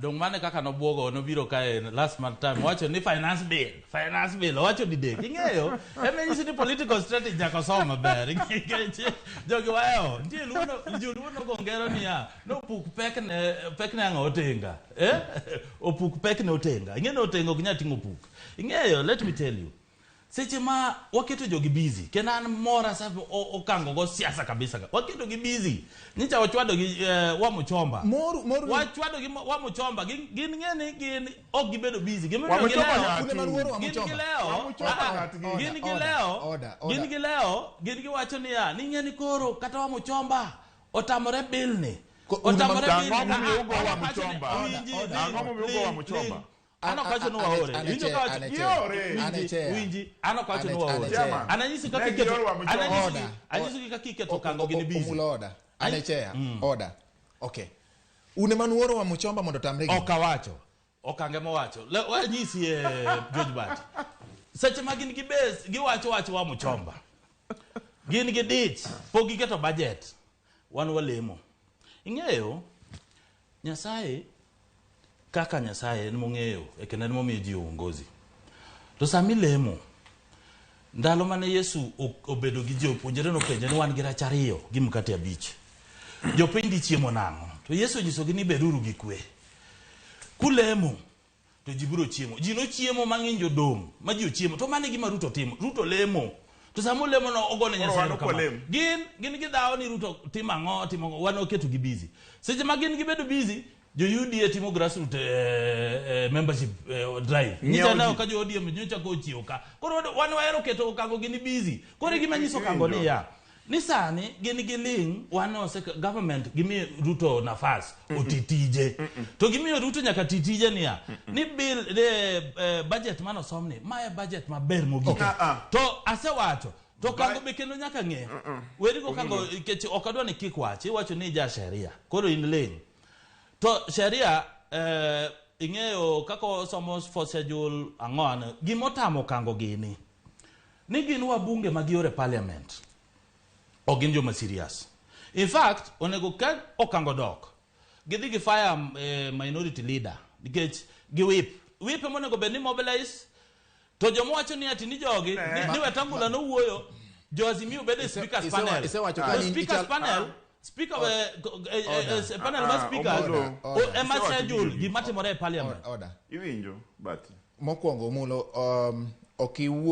Dong mane kaka nobwogo nobiro kae last month time owacho ni finance bill, finance bill owacho didek. Ing'eyo, ema nyisi ni political strategy nyaka osom maber. Nikech jogi wahewo. Nitie luo no joluo nogo ngero niya, nopuk pekne pekne ang'o otenga. Eh? Opuk pekne otenga. Ing'e ni otenga ok nyal ting'o opuk. Ing'eyo, let me tell you. Seche ma waketo jogi busy, kendo an mora sa okango go siasa kabisa ka. Waketo gi busy. Nyicha wachwado gi Wamuchomba. Moru moru Wachwado gi Wamuchomba. Gin ng'e ni gin ok gibedo busy. Gimomiyo Wamuchomba gilewo. ng'at. Kune man wuoro Gin Wamuchomba. gilewo. Wamuchomba Ah, ah, ng'atgi. Gin Order, gilewo. order, order. Gin gilewo. Gin giwacho niya, ni ng'e ni koro kata Wamuchomba otamore bill ni. Otamore Ang'o bill ni. momiyo Ah, ah, ugo ah, Wamuchomba? winji, Order, ling, Ang'o momiyo ugo ling, Wamuchomba? ling. An ok awacho ni waore. An e Iwinjo chair, ka awacho- an e chair, Giore. an e Winji, chair. winji, an ok awacho ni An e- waore. an e chair. Chairman. An anyisi kaka Ne iketo gioro Wamuchomba. Order. anyisi kaka iketo kango gini busy. Omulo order. An e chair. Order. Okay. Un ema nuoro Wamuchomba mondo otamre gini. Ok awacho. Okange mowacho. Wanyisi George Bat. Seche ma gin gi base, giwacho wach Wamuchomba. Gin gi dich, pok giketo budget. Wan walemo. Ing'eyo, Nyasaye kaka Nyasaye en mong'eyo e kendo en momiyo ji uongozi. To sama ilemo, ndalo mane Yesu obedo gi jopuonjre nopenje ni wan gi rech ariyo gi mkate abich. Jopiny dhi chiemo nang'o? To Yesu onyisogi ni beduru gi kwe. Kulemo to ji biro chiemo. Ji nochiemo ma ng'injo odong' ma ji ochiemo. To mano e gima Ruto timo. Ruto lemo. To sama olemo no ogone Koro Nyasaye wan ok erokamano. walem. Gin gidhawo ni Ruto timo ang'o, timo ang'o. Wan waketo gi busy. Seche ma gin gibedo busy, jo UDA timo grassroots membership drive. Ng'iewo Nyicha neno ji. ka jo ODM nyocha ko ochiewo ka. Koro wan wahero keto Okango gini busy. Koro e gima nyiso Okango Iwinjo. niya, ni sani gin giling' wan ose government gimiyo Ruto nafas oti tije. To gimiyo Ruto nyaka ti tije niya, ni bill budget mane osomni, ma e budget maber mogik. Okay. Ah, ah. To asewacho, to Kango be kendo nyaka ng'e. Weri go Kango nikech ok adwa ni kik wach, iwacho ni ja sheria. Koro in ling'. To sheria ing'eyo kaka osomo fourth schedule ang'o ano, gimotamo Kango gini. Ni gin wabunge ma giore parliament. Ok gin joma serious. In fact, onego ka Okango dok, gidhi gi fire minority leader nikech gi whip. Whip ema onego bed ni mobilize to joma wacho ni ati ni jogi ni Wetangula nowuoyo jo Azimio bedo e speakers panel. Isewacho ka To in speakers panel speaker panel mar speakers Omulo. ema Isewacho schedule gigi. gima timore e parliament. Order. Iwinjo, but Mokwongo Omulo, ok iwuo